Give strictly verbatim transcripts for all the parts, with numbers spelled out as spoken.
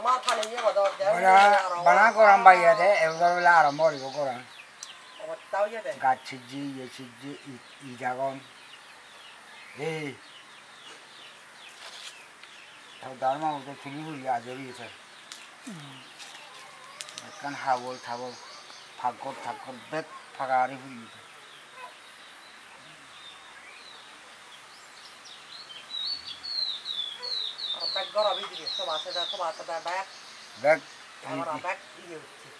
Bana, bana goran baiye de, ebar bele arombo goribo goran. Gaj sijje, iye sijje, ij, ij agon. Ei, to dharma udo tuli huli ajori ete. Ekkan habol tabol, pakkor takkor bek paga guri huli ete. Aro bek goro bidire, soba sada, soba sada bek. Bek. Aro bek iye ucche.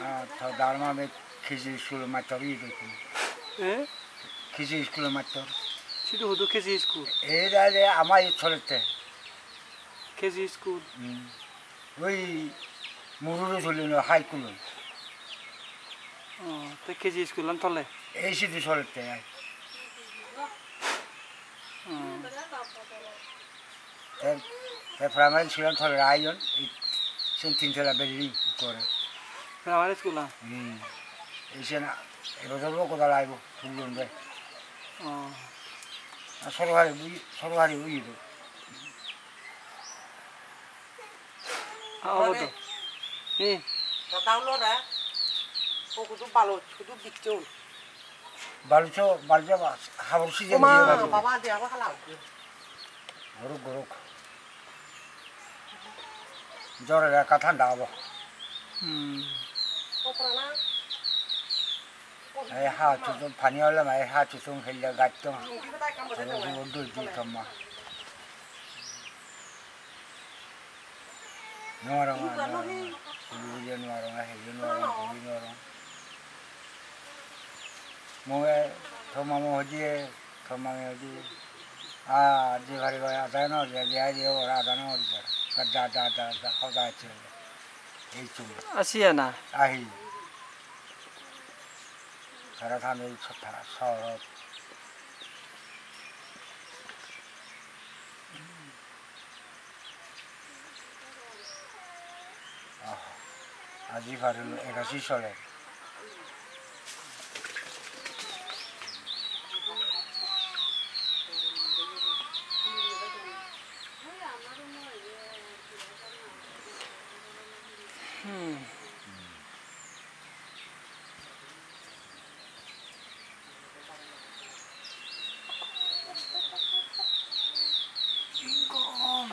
Ah, to dharma be K G school mastor iye dokkon. Eh? K G school mastor. Sidu hudu K G school? Ei dai de ama iye solette. K G school. Hmm. Oi mururo solino high school. Oh, te K G school an tole? Ei sidu solette ai. Oh. Te, te primary school an tole ayon, ei sen tin tala building gore. Primary school an? Hmm. Ei sen a-, ebojor bo goda laibo, tullon de. Oh. A sorkari bui, sorkari bui do. Ah, obo to. Hi? Dada ulo re. O kudu baluj, kudu bicchon. Balujo, balujo ba-, habor season diye balujo. Baba, de abo hala. Gorok, gorok. Jor ele ekka thanda obo. Hmm. Ei ha chuchung pani ole ma ei ha chuchung helle gatto. Aro hubo dui dui tomma. Nuarong, nuarong. Sulu buje nuarong, heyo nuarong, guri nuarong. Mui tomma mo hoje, tomma mo hoje. Ah, je bari bari ada no, je je ai je ora ada no, ora. Da da da da, hoda ache. Ei chum. Asiya na? Ahi. Tara thani chotha sorot. Ah, aji parilo ekasi soler. Hmm. Gorom.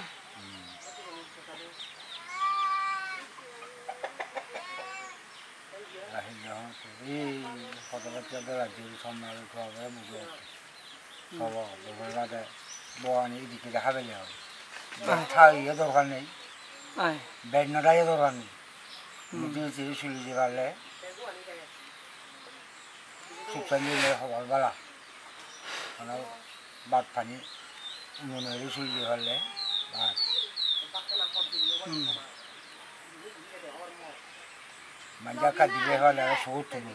Ahi, ahi, ei, hodo bacche dora juri somma rukho hobe bujo. Sobo, dogar bade bogani idikke de habele hobe. Ai. Tha iye dorkar nei. Ai. Bed no daiye dorkar nei. Hmm. Mujungedi suli je parle. Suk santi le hobor bala. Mane bhat pani uno nori suli je parle. Bhat. Hmm. Manja ekka dibe parle aro sugot tulo.